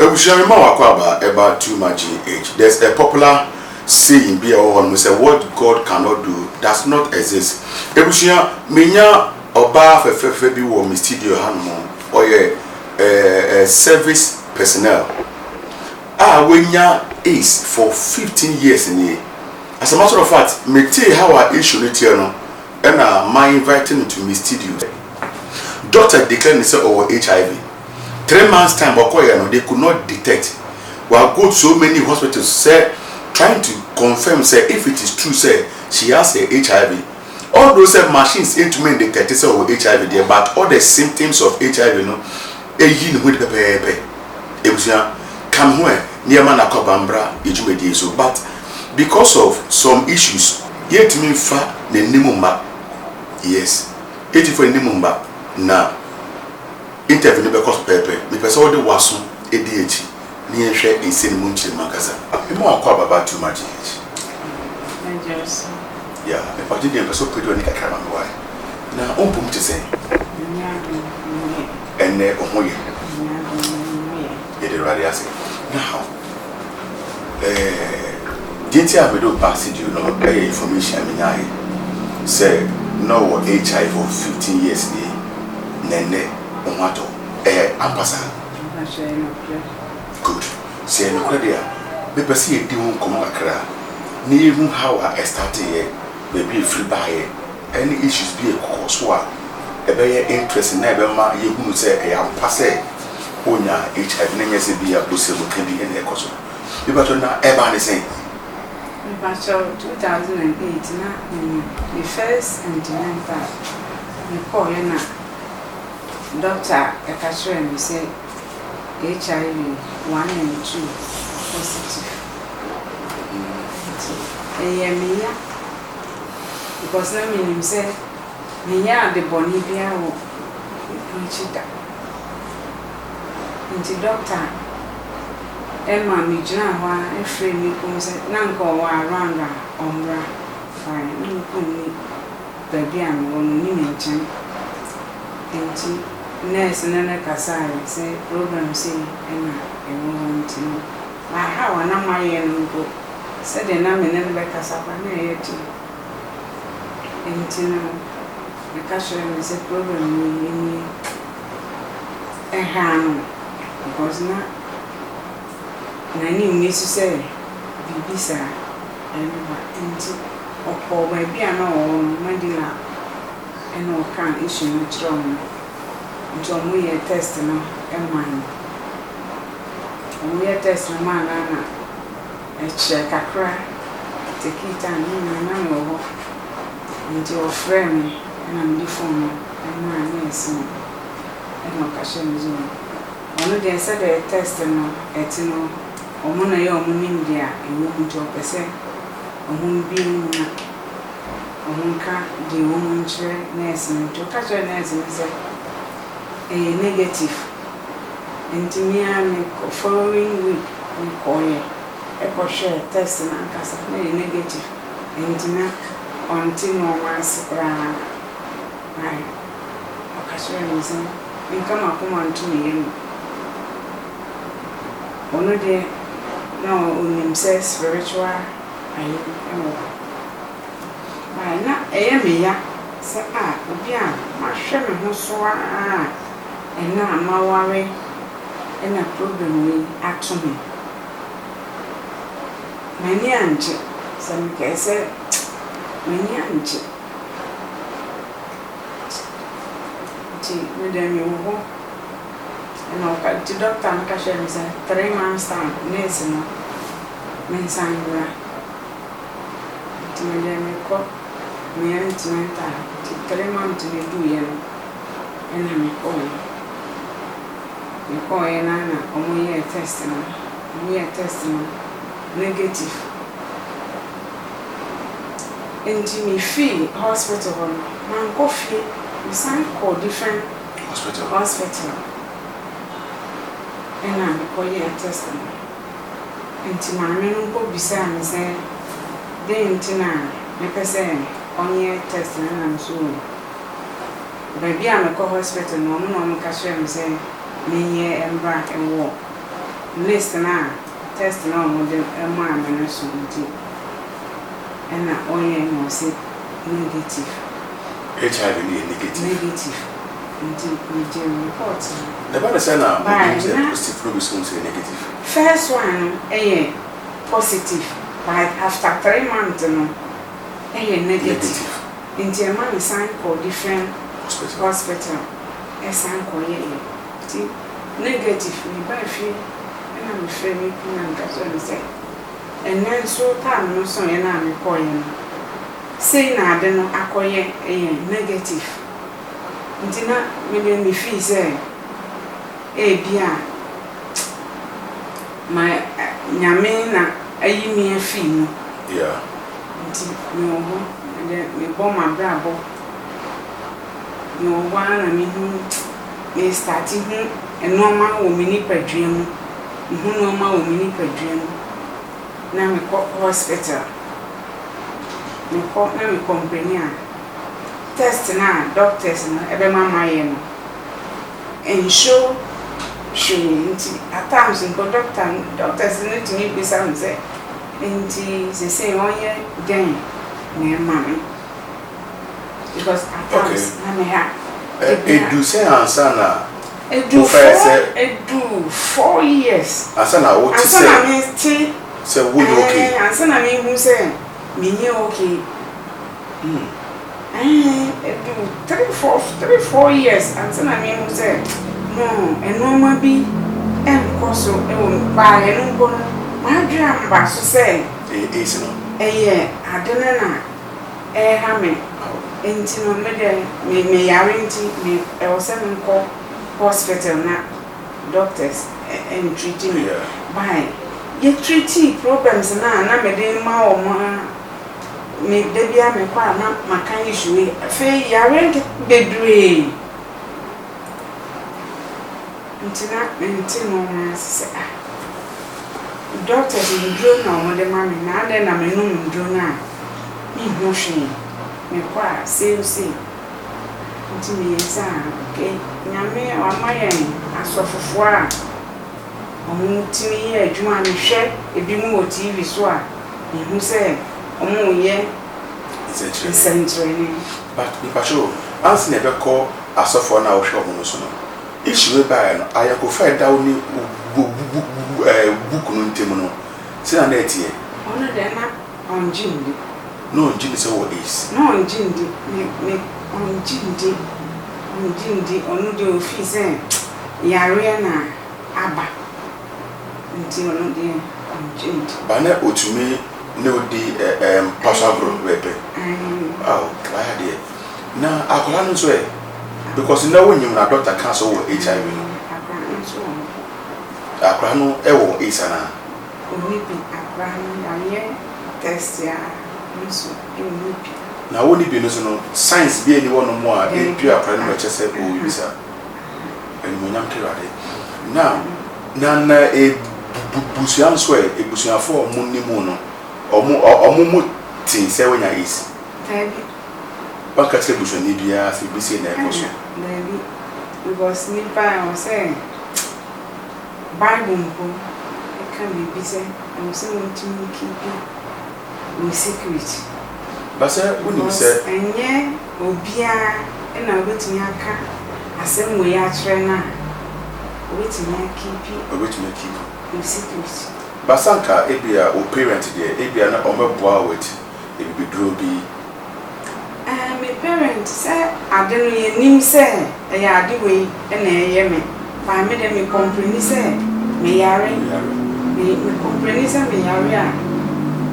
Abusua, mema wo akwaaba ɛba Too Much GH. There's a popular saying bi a ɛwɔ hɔ nom sɛ, "What God cannot do does not exist." Abusua, menya ɔbaa fɛfɛɛfɛ bi wɔ me studio hanom. Ɔyɛ service personnel a wanya AIDS for 15 years nie. As a matter of fact, metee how a issue no teɛ no, ɛna ma invite no to me studio. Doctor declare ne sɛ ɔwɔ HIV. 3 months time ɔkɔyɛ no, they could not detect. Wa go so many hospitals sɛ trying to confirm sɛ if it is true sɛ she has a HIV. Although sɛ machines ntumi detect sɛ ɔwɔ HIV deɛ, but all the symptoms of HIV no eyi ne ho de pɛpɛɛpɛ. Ebusua, kam ho ɛ nneɛma na akɔ bambra edwumadie so, but because of some issues, yɛntumi nfa n'anim mma. Yes, eti fa n'anim mma na interview no bɛkɔ so pɛɛpɛ. Mepɛ sɛ wɔde waso edi akyi ne yɛnhwɛ nsɛm no mu nkyerɛ mu ankasa. Mema wakɔ ababa Too Much GH. Ya mepagye deɛ mpɛ sɛ wopɛgye w'ani kakra ma me wae na wompom te sɛn. Ɛnnɛ wo ho yɛ? Yɛde Awurade ase. Now, deɛ nti a mede wo ba studio no ɛyɛ information a menyaeɛ sɛ na ɔwɔ HIV for 15 years nie na ɛnnɛ wo ho atɔ. Ɛyɛ ampa saa? Good. Sɛ ɛyɛ nokorɛ deɛ a, mepɛ sɛ yɛdi ho nkɔmmɔ kakra na yɛhu how a ɛstarteeɛ, baabi a ɛfiri baeɛ, ɛne issues bi a ɛkɔkɔ so a ɛbɛyɛ interesting na ɛbɛma yɛhunu sɛ ɛyɛ ampa sɛ wonya HIV na nyɛ sɛ bi a bosɛmuka bi ɛna ɛkɔ so. Mepatɔ, na ɛbaa ne sɛn? Mepakyɛw, 2008 na menya me first antenatal. Mekɔɔeɛ na doctor ɛka kyerɛɛ me sɛ HIV 1 and 2 positive, nti ɛyɛ me ya because na menim sɛ menyɛ ade bɔne biara wɔ me kunu akyi da. Nti doctor ɛma megyina hɔ a ɛfrɛ me kunu sɛ na nka ɔwɔ around a ɔmmra. Fine, na me kunu ni baabi a mewɔ no, ɔni me nkyɛn, nti nurse no ne kasaeɛ sɛ program sei ɛna ɛwɔ hɔ. Nti no baha a na mayɛ no mpo, sɛdeɛ na me ne no bɛkasa koraa na ɛyɛ den. Nti no meka kyerɛ no sɛ program yi nie. Ɛhaa no because na n'ani nni so sɛ biribi saa ɛbɛba, nti ɔkɔɔ baabi a na ɔwɔ no, Madina, ɛna ɔkaa issue no kyerɛ ɔmo. Nti ɔmo yɛ test no ɛmaa no. Ɔmo yɛ test no maa no na ɛkyerɛ kakra, take time ne nyinaa na mewɔ hɔ. Nti ɔfrɛɛ me ɛna mede phone no ɛmaa nurse no, ɛna ɔka kyerɛ me sɛ ɔno deɛ, sɛdeɛ test no ɛte no, ɔmo na ɛyɛ ɔmo nim deɛ a ɛwɔ mu, nti ɔpɛ sɛ ɔmo mbie mu na ɔmo nka deɛ ɛwɔ mu nkyerɛ nurse no. Nti ɔka kyerɛ nurse no sɛ ɛyɛ negative. Nti me ara me following week mekɔɔyɛ ɛkɔhwɛɛ test no ankasa na ɛyɛ negative. Nti na ɔnte nneɛma ase koraa. Ae, ɔka kyerɛɛ me sɛ menka m'akoma nto me yam. Ɔno deɛ, na ɔnim sɛ spiritual ayi ɛwɔ hɔ. Ae, na ɛyɛ me ya sɛ a obi a mahwɛ me ho so a ɛna a maware ɛna problem wei ato me. M'ani angye sɛ mekae sɛ m'ani angye. Nti me deɛ, mewɔ hɔ ɛna ɔka, nti doctor no ka kyerɛɛ me sɛ 3 months time nurse no mensan mmra. Nti me deɛ, mekɔ me antenatal. Nti 3 months no duiɛ no ɛna mekɔɔeɛ. Mekɔɔeɛ no na ɔmo yɛɛ test no. Ɔmo yɛɛ test no, negative. Nti mefii hospital hɔ no, mankɔ fie, mesan kɔɔ different hospital. Hospital ɛna mekɔyɛɛ test no. Nti maame no mpo bisaa me sɛ dɛn nti na mepɛ sɛ ɔnyɛ test no, ɛna me so baabi a mekɔ hospital no, ɔmo na ɔmo ka kyerɛɛ me sɛ menyɛ mbra ɛwɔ. List no a test no a wɔde maa me no so nti ɛna ɔyɛɛ na ɔse negative. HIV no yɛ negative. Negative nti megyee report no. Na ɛba no sɛn na obi Bae hu sɛ na. positive na obi nso hu sɛ negative? First one no yɛ positive but after 3 months no ɛyɛ negative Negative. nti ɛma me san kɔɔ different Hospital. hospital ɛsan kɔyɛeɛ nti negative. Mebaa fie ɛna mefrɛɛ me kunu na meka kyerɛɛ no sɛ ɛnnɛ nso time no soeɛ no a mekɔeɛ no sei na ade no akɔyɛ, ɛyɛ negative, nti na mede me feel sɛ ebia ma Nyame na ayi me afi mu. Nti mewɔ hɔ mede mebɔ m'abrabɔ, mewɔ hɔ ara na mehu me start hu nnoɔma wɔ me nipadua mu, mehu nnoɔma wɔ me nipadua mu na mekɔ hospital, mekɔ na me complain a, test no a doctors no ɛbɛma mayɛ no ɛnshow hwee. Nti at times mpo doctor doctors no tumi bisa me sɛ, nti seesei ɔnyɛ dɛn na ɛma me, because at times na me ha. Edu sɛ ansa na Edu wofɛɛ four sɛ edu 4 years. Ansa na wote Ansa sɛ na mete sɛ wonyɛ okay. Ansa na mehu sɛ menyɛ okay. Edu 3, 4, 3, 4 years ansa na mehu sɛ no nneɛma bi nkɔ so wɔ mu baa. Ɛno mpo no, m'adwene amba so sɛ Ɛyɛ AIDS no. Ɛyɛ ade no na ɛreha me. Nti no me deɛ me meyare nti me ɛwɔ sɛ menkɔ hospital na doctors ntreat me. By yɛtreat problems no a na mede ma wɔn a me da biara mekɔ a na maka issue wei. Afei yare nke bebree nti na mente nneɛma ase sɛ, ah, doctors nduro na wɔde ma me na adɛn na menom nduro no a menhu hwee, mekɔ a sei sei. Nti meyɛ sɛ, ah, okay, Nyame wama yɛn asɔfofoɔ a wɔtumi yɛ adwuma a mehwɛ ebinom wɔ TV so a mehu sɛ wɔreyɛ nsɛnkyerɛnne. Nsɛnkyerɛnne. But mepakyɛw, ansa na yɛbɛkɔ asɔfoɔ no a wohwɛ wɔn no so no, issue wei baeɛ no, ayɔnkofa a ɛda wo ne wo wo wo kunu ntam no, sɛnea na ɛteɛ? Ɔno deɛ, na ɔngye ndi. Na ɔngye ndi sɛ wowɔ AIDS? Na ɔngye ndi, me me ɔngye ndi, ɔngye ndi. Ɔno deɛ ofii sɛ yareɛ na aba nti ɔno deɛ ɔngye ndi. Ba na otumi ne wo di ɛ ɛ mpa so agorɔ pɛpɛɛpɛ? Aane. Aw, wayɛ adeɛ. Na akwadaa no nso ɛ? Because na wonyim na doctor kaa sɛ wowɔ HIV no. Akwadaa no nso wɔ hɔ. Akwadaa no wɔ AIDS anaa? Ɔnni bi. Akwadaa no yɛayɛ test a nso ɔnni bi. Na wonni bi no nso no, signs bi nni hɔnom a Daabi. ɛpue akwadaa no mu a ɛkyerɛ sɛ ɔwɔ bi saa? Animuonyam nka Awurade. Now, na na ebusua nso ɛ, ebusuafoɔ a wɔn nim wo no, wɔn wɔn mo tee sɛ woanya AIDS? Daabi. Wanka kyerɛ busuani biara sɛ biribi sei na ɛrekɔ so? Daabi, because nipa ɛwɔ sɛ Bible mpo ɛka biribi sɛ ɛwɔ sɛ wotumi keep wo secret. Ba sɛ wonim Because sɛ. Ɛnyɛ obiara na wobɛtumi aka asɛm wei akyerɛ no a wobɛtumi akeep Obetumi akeep. wo secret. Ba sɛ anka ebia wo parent deɛ, ebia na wɔbɛboa wo with ebibiduro bi. Me parent, sɛ ade no yɛnim sɛ ɛyɛ ade wei na ɛyɛ me, but me deɛ me complain sɛ meyare. Me complain sɛ meyare a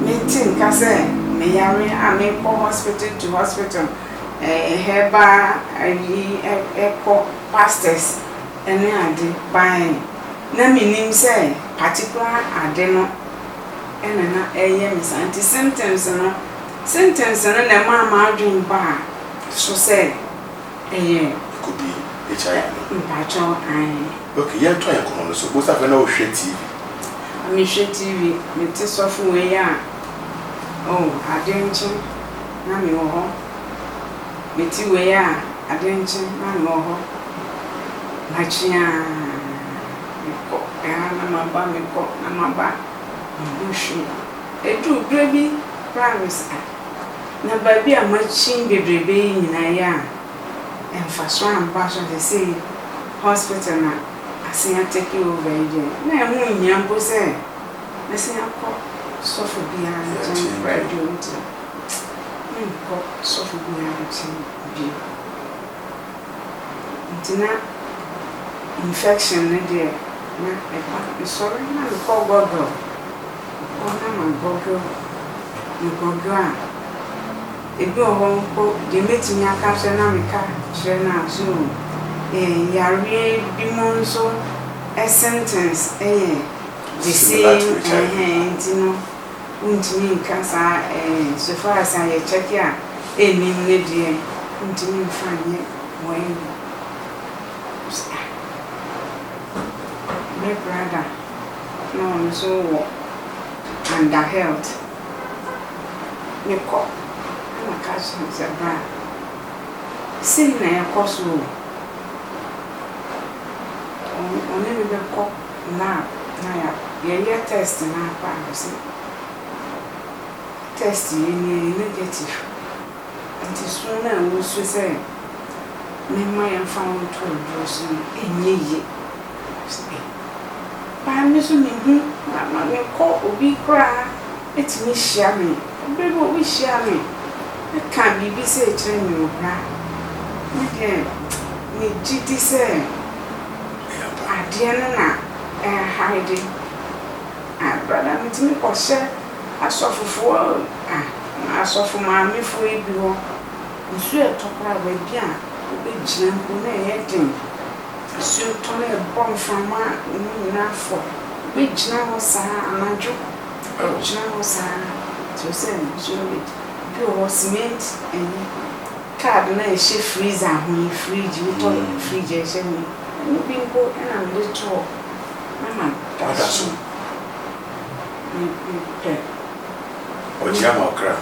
mente nka sɛ meyare a mekɔ hospital to hospital, herbal ayi, ɛkɔ pastors ɛne ade, but na menim sɛ particular ade no ɛna na ɛyɛ me saa. Nti symptoms no na ɛmaa m'adwene baa so sɛ ɛyɛ It could be HIV no. Mpakyɛw, ae. Okay, yɛntoa yɛn nkɔmmɔ no so. Wo sɛ afei na wohwɛ TV. Mehwɛ TV, mete sɔfo wei a, oh, ade nkye na mewɔ hɔ. Mete wei a, ade nkye na mewɔ hɔ. Makyi a, mekɔ. Ɛha na maba mekɔ na maba menhu hwee. Ɛduru berɛ bi koraa a mese ah na baabi a makyin bebrebe yi nyinaa yi a mfasoɔ amba so a seesei hospital na asen a take over yi deɛ na ɛho nhia mpo sɛ mɛsan akɔ sɔfo biara nkyɛn koraa bio nti menkɔ sɔfo biara nkyɛn bio. Nti na infection no deɛ na ɛba. Mesɔre na mekɔ gɔgel, mekɔ na ma gɔgel, me gɔgel a, ebi wɔ hɔ mpo deɛ mɛtumi aka akyerɛ na meka kyerɛ no a so eh, yareɛ binom nso symptoms yɛ the Similar same to HIV. ɛhɛn nti no wontumi nka saa eh, so far as a yɛ check a ɛnnim no deɛ wontumi mfa nyɛ w'ani. Ɔse ah, me brother na ɔno nso wɔ under health. Mekɔ na maka akyerɛ no sɛ bra, sei na ɛkɔ so o. Ɔne me bɛkɔ lab na yɛyɛ test no ara pɛ a ɔse test yi ni ɛyɛ negative. Nti su no a wosu sɛ memma yɛmfa wo nto aduro so no ɛnyɛ yie. Ɔse ei, paa me nso mehu na ma mekɔ obi koraa tumi hyia me. Berɛ bi obi hyia me ka biribi sei kyerɛ me o bra, me deɛ megye di sɛ adeɛ no na ɛhide. Ah brother metumi kɔhyɛ asɔfofoɔ ah asɔfo maamefoɔ yi bi hɔ, nsuo ɛtɔ koraa baabi a wobɛgyina mpo na ɛyɛ den. Nsuo tɔ na ɛbɔ mframa a mu nyinaa fɔ, wobɛgyina hɔ saa anadwo, wobɛgyina hɔ saa kyerɛ sɛ nsuo no bɛdi. Bi wɔ hɔ cement ɛyi card no a ɛhyɛ freezer ho yi, fridge wotɔ fridge a ɛhyɛ ho yi, ɛno bi mpo na mede to hɔ na mada so. Mepɛ. Ɔgye ama wo kra.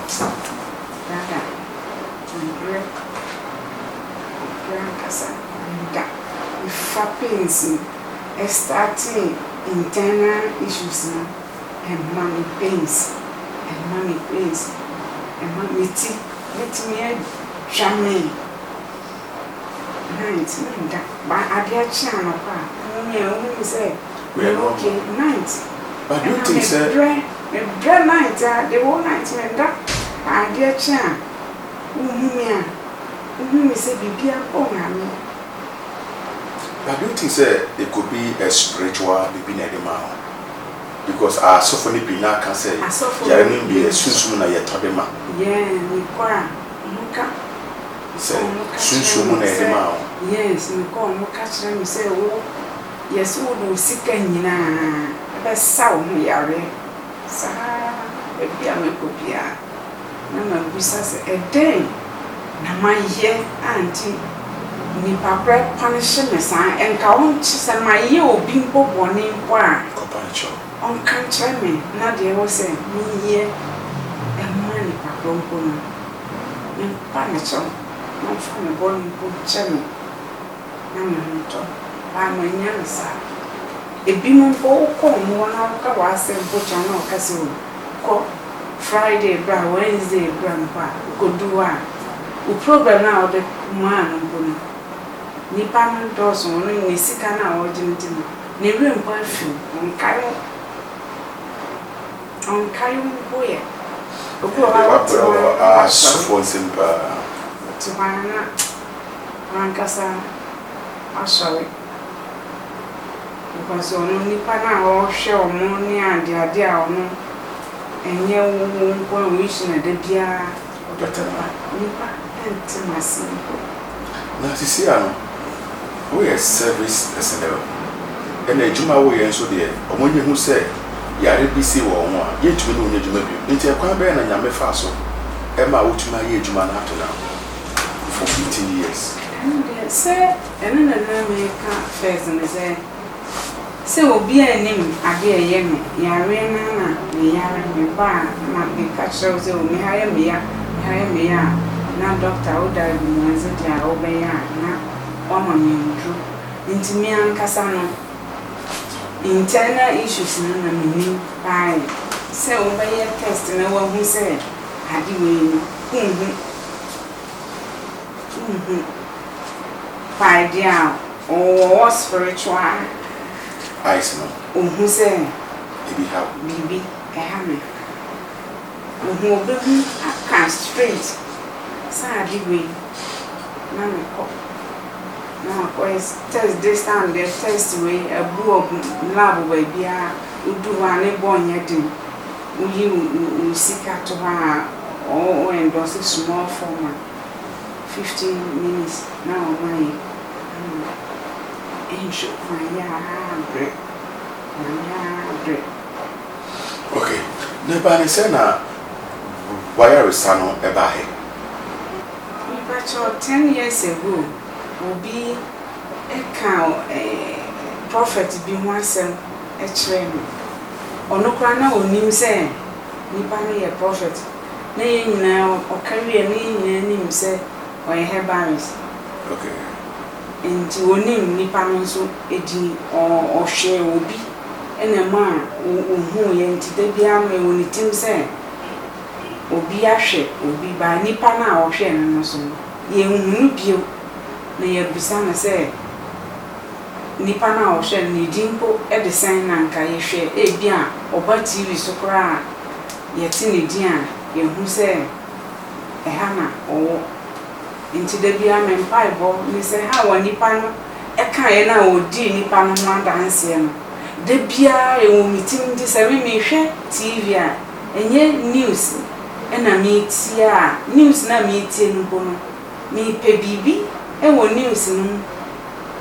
Dada, mebrɛ, mebrɛ ankasa, meda, mefa pains no, ɛstartee internal issues no, ɛma me pains, ɛma me pains, ɛma me ti bɛtumi atwa me night menda, but adeɛ kye anɔpa a, wohu me a, wohu me sɛ meyɛ okay, night But do you ɛna think sɛ. mebrɛ, mebrɛ night a, the whole night menda, but adeɛ kye a, wohu me a, wohu me sɛ biribi abɔ maame. But do you think sɛ it could be a spiritual biribi na ɛde maa wo? Because asɔfo no bi na aka sɛ Asɔfo yare no no bi yɛ bi sunsum na yɛtɔ de ma. Yeah, mekɔ a, ɔmo ka, mekɔ Sɛ ɔmo ka kyerɛ sunsum mu me na yɛde sɛ, maa wo. yes, mekɔ ɔmo ka kyerɛ me sɛ wo, yɛse wode wo sika nyinaa ɛbɛsa wo ho yareɛ. Saa baabi a mɛkɔ biara na mabisa sɛ ɛdɛn na mayɛ a nti nipa korɔ ɛpunish me saa, nka ɔnkye sɛ mayɛ obi mpo bɔne mpo a, Kɔpa no kyɛw. ɔnka nkyerɛ me na deɛ ɛwɔ sɛ meyɛ ɛma nipa korɔ mpo no, mempa no kyɛw na ɔmfa me bɔne mpo nkyɛ me na me ho ntɔ me. But manya no saa. Ebinom mpo wokɔ ɔmo hɔ na woka w'asɛm mpo kyerɛ wɔn na wɔka sɛ o kɔ Friday bra, Wednesday bra mpo a, wokɔdu hɔ a, wo problem no a wode maa no mpo no, nipa no dɔɔso, ɔno ne sika no a ɔregye no nti no, ne werɛ mpo afi wo, ɔnkae wo. Ɔnkae wo mpo yɛ. Obi wɔ hɔ a wote Wabrɛ hɔ wɔ a na wasɔre. asɔfoɔ nsam paa. Wote hɔ a na wankasa wasɔre. Because ɔno nipa no a ɔrehwɛ ɔmo ne adeade a ɔno ɛnyɛ wo wo nko a wo issue na da biara ɔde bɛba. Nipa ɛnte m'ase mpo. Na sisi a no, woyɛ service personnel. Ɛna adwuma a woyɛ nso deɛ, ɔmo nye hu sɛ yare bi si wɔ wo ho a, yɛntumi ne wo nyɛ adwuma bio. Nti ɛkwan bɛyɛ na Nyame faa so ɛma wotumi ayɛ adwuma no up to now for 15 years? Ɛno deɛ sɛ ɛno na na meka first no sɛ sɛ obi anim adeɛ a ɛyɛ me yareɛ no na meyare meba a na meka kyerɛ wo sɛ o me ha yɛ me ya, me ha yɛ me ya a, na doctor wo diagnose deɛ a wobɛyɛ a na wama me nduro. Nti me ankasa no. Internal issues no na mennim by sɛ wobɛyɛ test na woahu sɛ ade wei no wonhu wonhu by deɛ a ɔwɔ spiritual Eyes no. Ohu sɛ Ebi ha wo. biribi ɛha me. Ohu obehu aka straight sɛ ade wei na mekɔ na makɔyɛ test this time deɛ test wei abu agu lab baabiara wodu hɔ a ne bɔ nyɛ den woyi wo sika to hɔ a ɔ endorse small form a 15 minutes na wɔn ayɛ ama wo. Nhwɛ mayɛ abrɛ mayɛ abrɛ. Okay, na ɛbaa ne sɛ na wayaresa no ɛbaeɛ? Mepakyɛw, 10 years ago obi ɛka prophet bi ho asɛm ɛkyerɛ me. Ɔno koraa na onim sɛ nipa no yɛ prophet na yɛn nyinaa ɔka wie na yɛn nyinaa nim sɛ ɔyɛ herbalist. Nti onim nipa no nso edin. Ɔhwɛ obi ɛna mu a ohuu yɛ nti da biara no ɛwɔ ne tirim sɛ obi ahwɛ obi ba. Nipa no a ɔhwɛ no no so no, yɛnhu no bio na yɛbisa no sɛ nipa no a ɔhwɛ no ne din mpo de sɛn, na nka yɛhwɛ ebi a ɔba TV so koraa a yɛte ne din a yɛhu sɛ ɛha na ɔwɔ. Nti da biara me mpaebɔ ne sɛ ha wɔ nipa no ɛkaeɛ no a ɔdii nipa no ho adanseɛ no, da biara ɛwɔ me tirim. Nti sɛ me mehwɛ TV a, ɛnyɛ news ɛna metie a, news no a metie no mpo no, mepɛ biribi ɛwɔ news no mu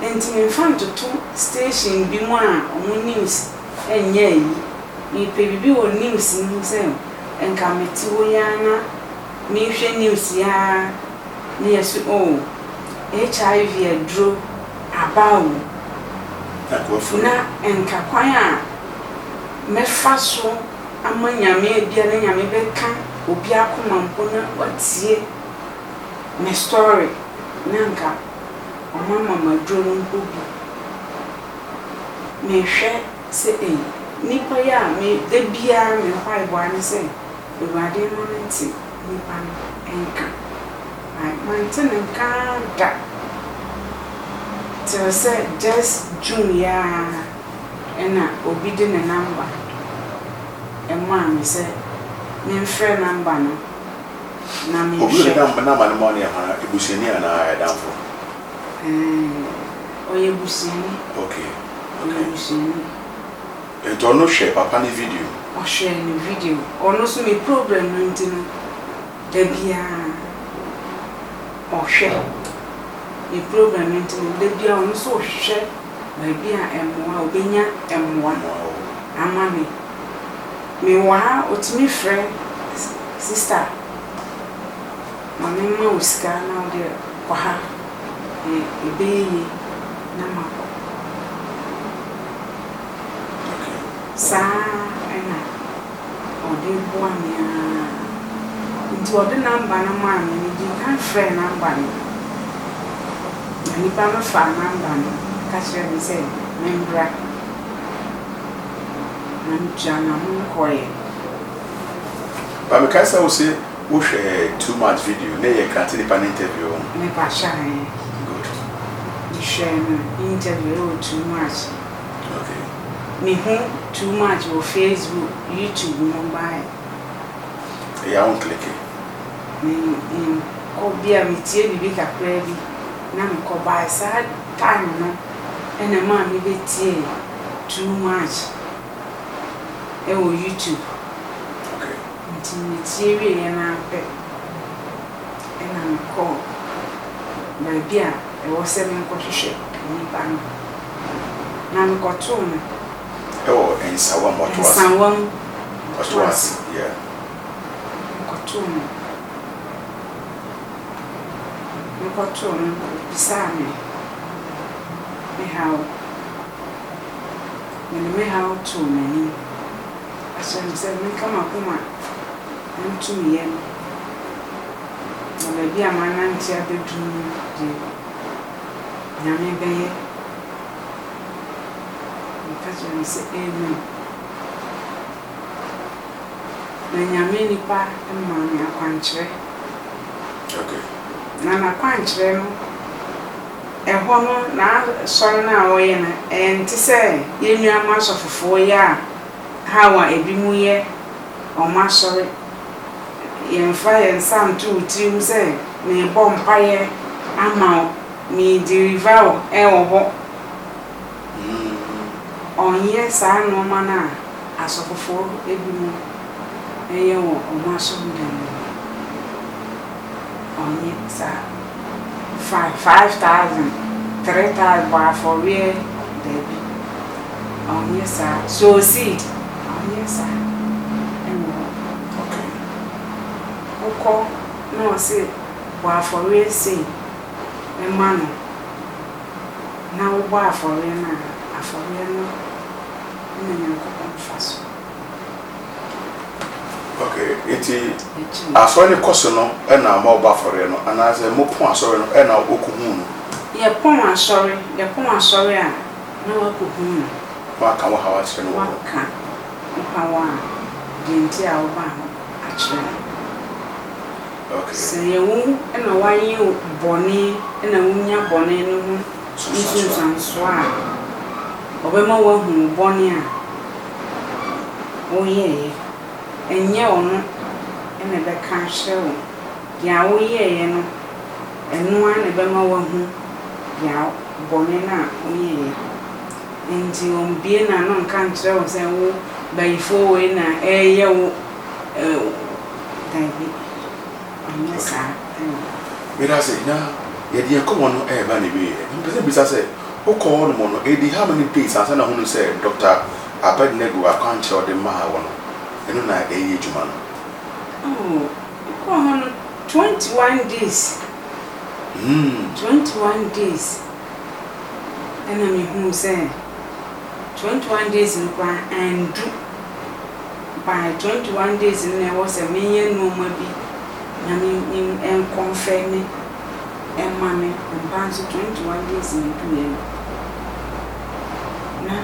nti memfa ntoto station bi mu a ɔmo news ɛnyɛ ayi. Mepɛ biribi wɔ news no mu sɛ nka mete hɔ yi ara na mehwɛ news yi ara na yɛso, oh, HIV aduro aba o. Na nka wafiri. Na nka kwan a mɛfa so ama Nyame bia na Nyame bɛka obi akoma mpo na watie me story na nka ɔmo ama me aduro no mpo bi. Mehwɛ sɛ ei, nipa yi a me da biara me mpaebɔ ara ne sɛ Awurade ma mente nipa no nka. Mante ne nka da till sɛ just June yi ara ɛna obi de ne number ɛmaa me sɛ memfrɛ number no na Obi menhwɛ. de number no ma wo no yɛ hwan? Ebusuani anaa ɛdamfo? Ɔyɛ busuani. Ɔyɛ busuani. Nti ɔno hwɛ papa ne video? Ɔhwɛ ne video. Ɔno nso me problem no nti no, da biara ɔhwɛ me problem no nti no, da biara ɔno nso ɔhwehwɛ baabi a mmoa obɛnya mmoa ama me. Mewɔ ha, otumi frɛ, "Sister, ma memma wo sika na wode kɔ ha, ɛbɛyɛ yie," na makɔ. Saa ɛna ɔde boa me ara. Nti ɔde number no maa me, medi kan frɛɛ number no. Na nipa no faa number no ka kyerɛɛ me sɛ membra. Na metua n'ano kɔeɛ. Ba mekae sɛ wo se wohwɛ Too Much video na yɛ grant nipa no interview ho. Mepa hyɛ. Good. Mehwɛ no interview ɛwɔ Too Much. Mehu Too Much wɔ Facebook, YouTube no bae. Ɛyɛ a wo nclick? Me nkɔ bi a metie biribi kakraa bi na mekɔ bae. Saa time no ɛna maa mebɛtie Too Much ɛwɔ YouTube. Nti metie wieeɛ no ara pɛ ɛna mekɔɔ baabi a ɛwɔ sɛ menkɔhwehwɛ nipa no. Na mekɔtoo no. Ɛwɔ Nsawam Ɔtoase. Nsawam. Ɔtoase, yeah. Mekɔtoo no. Mekɔtoo no, obisaa me me haw. Mede me haw too n'anim. Akyerɛ me sɛ menka m'akoma nto me yam. Na baabi a manante abɛduru no deɛ, Nyame bɛyɛ. Meka kyerɛɛ no sɛ, Amen. Na Nyame nipa maa me akwankyerɛ. Na n'akwankyerɛ no, ɛhɔ no, n'asɔre no a ɔyɛ no, ɛnte sɛ yɛn nuanom asɔfofoɔ yi a how a ebinom yɛ wɔn asɔre. Yɛmfa yɛn nsa nto wo tirim sɛ merebɔ mpaeɛ ama wo, meredeliver wo wɔ hɔ. Ɔnyɛ saa nnoɔma no a asɔfofoɔ binom yɛ wɔ wɔn asɔredan mu no. Ɔnyɛ saa. Fa 5000, 3000 bɔ afɔreɛ, daabi. Ɔnyɛ saa. Sow seed, ɔnyɛ saa wɔ hɔ. Wokɔ na ɔse bɔ afɔreɛ sei ma no. na wobɔ afɔreɛ no a, afɔreɛ no na Nyankopɔn fa so. Ok, nti asɔre no kɔ so no na ma wobɔ afɔreɛ no anaasɛ mopɔn asɔre no na wokɔhu no? Yɛpɔn asɔre, yɛpɔn asɔre a na woakɔhu no. Na waka wo haw akyerɛ no wɔ hɔ. Waka wo haw a, deɛ nti a wobaa hɔ akyerɛ no. Sɛ ɛyɛ wo na woayɛ bɔne na wunya bɔne no ho nsunsuansoɔ a, ɔbɛma woahu wo bɔne a woyɛeɛ. Ɛnyɛ ɔno na ɛbɛka akyerɛ wo. Deɛ woyɛeɛ no, ɛno ara na ɛbɛma woahu deɛ bɔne no a woyɛeɛ. Enti ɔmbue n'ano nka nkyerɛ wo sɛ wo bayifoɔ wei na ɛreyɛ wo. Dabi, ɔnyɛ saa wɔ hɔ. Meda ase, na yɛde yɛn nkɔmmɔ no reba n'awieɛ. Na mepɛ sɛ mebisa sɛ, wokɔɔ hɔ nom no, ɛdii how many days ansa na wohunuu sɛ Doctor Abednego akwankyerɛ a ɔde maa wo no, ɛno na ɛreyɛ adwuma no? Oh, mekɔɔ hɔ no, 21 days, 21 days ɛna mehuu sɛ, 21 days no koraa andu. By 21 days no na ɛwɔ sɛ menyɛ nnoɔma bi na me me ɛnkɔnfɛme ɛma me ampa nso 21 days no duuɛ no na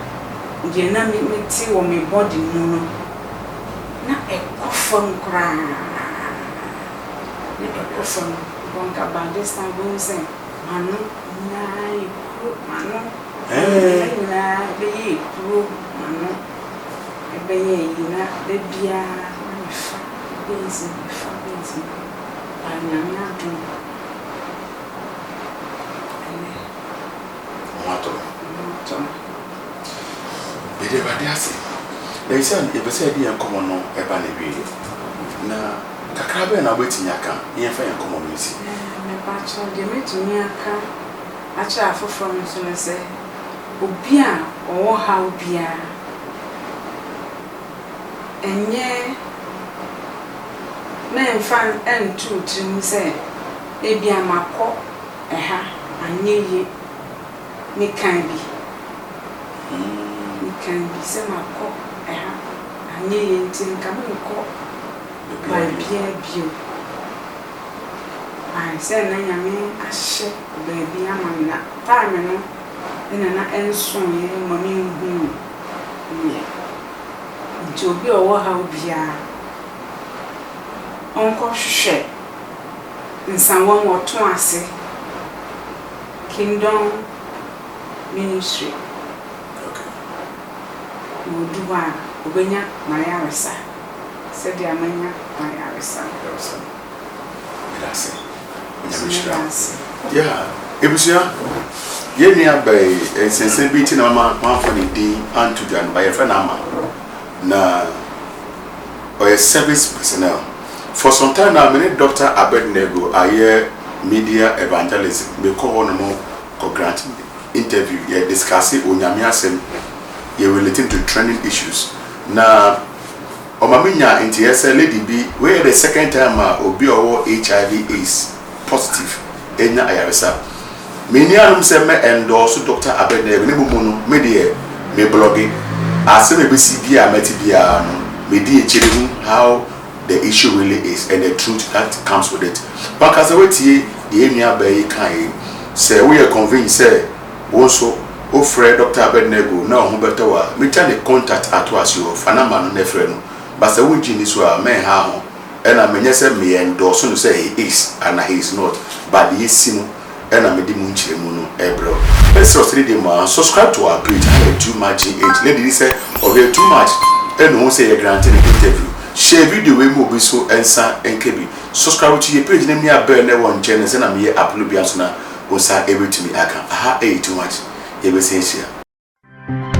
deɛ na me mete wɔ me body mu no na ɛkɔ fam koraa na ɛkɔ fam because nka by this time wobɛhu sɛ m'ano nyinaa yɛ kuro m'ano nyinaa bɛyɛ kuro m'ano. Ɛbɛyɛ eyi na da biara na mefa beans no, mefa beans no but Nyame adom ɛnɛ Wo ho atɔ no. Me ho atɔ me. Yɛda Awurade ase. Na seesei yɛpɛ sɛ yɛde yɛn nkɔmmɔ no ba n'awieɛ. Na kakra bɛn na wobɛtumi aka na yɛmfa yɛn nkɔmmɔ no nsi? Mepakyɛw, deɛ mɛtumi aka akyerɛ afoforɔ no nso ne sɛ, obi a ɔwɔ haw biara, ɛnyɛ mɛmfa nto wo tirim sɛ ebia makɔ ɛha anyɛ yie, mekaa bi, mekaa bi sɛ makɔ ɛha anyɛ yie nti nka menkɔ baabiara bio. Ae, sɛ na Nyame ahyehyɛ baabi ama me na time no na na ɛnsoeɛ ma menhuu yɛ. Nti obi a ɔwɔ haw biara ɔnkɔ hwehwɛ nsawam ɔto ase Kingdom Ministry na ɔdu hɔ a ɔbɛnya n'ayaresa sɛdeɛ manya m'ayaresa no. Meda ase. Onyame nhyira wo. Yeah, ebusua, yɛn nua bɛyi nsɛnsɛm bi nti na mama mamfa ne din anto dwa no, ba yɛfrɛ no Ama. Na ɔyɛ service personnel. For some time now, me ne Dr. Abednego ayɛ media evangelism. Mekɔ hɔ nom kɔ grant interview, yɛ discuss Onyame asɛm, yɛ relating to trending issues. Na Ɔma me nyaa nteɛ sɛ lady bi, wei yɛ the second time a obi a ɔwɔ HIV AIDS positive anya ayaresa. Menni anom sɛ mɛ endorse Doctor Abednego na mmom no me deɛ me blogge. Asɛm a ɛbɛsi biara a mɛte biara no medi akyire hu how the issue really is and the truth that comes with it. Wankasa woatie deɛ yɛn nua baa yi kaeɛ yi, sɛ woyɛ convinced sɛ wo nso. Wofrɛ Doctor Abednego na wo ho bɛtɔ wo a, metwa ne contact ato ase o, fa number no na frɛ no. But sɛ wongye nni so a, mɛnha ho. Ɛna menyɛ sɛ me endorse no sɛ he is anaa he is not, but deɛ asi no ɛna mede mu nkyerɛmu no ɛrebrɛ wo. Mɛsrɛ wo sɛ ne deɛ mu a, subscribe to our page, ha yɛ Too Much GH. Lady yi sɛ ɔhwɛ Too Much ɛna ohu sɛ yɛ grante no interview. Share video wei ma obi nso nsa nka bi. Subscribe to yɛ page na mia bell no ɛwɔ nkyɛn no sɛnea meyɛ upload biara nso na wo nsa ɛbɛtumi aka. Aha ɛyɛ Too Much, yɛbɛsan ahyia.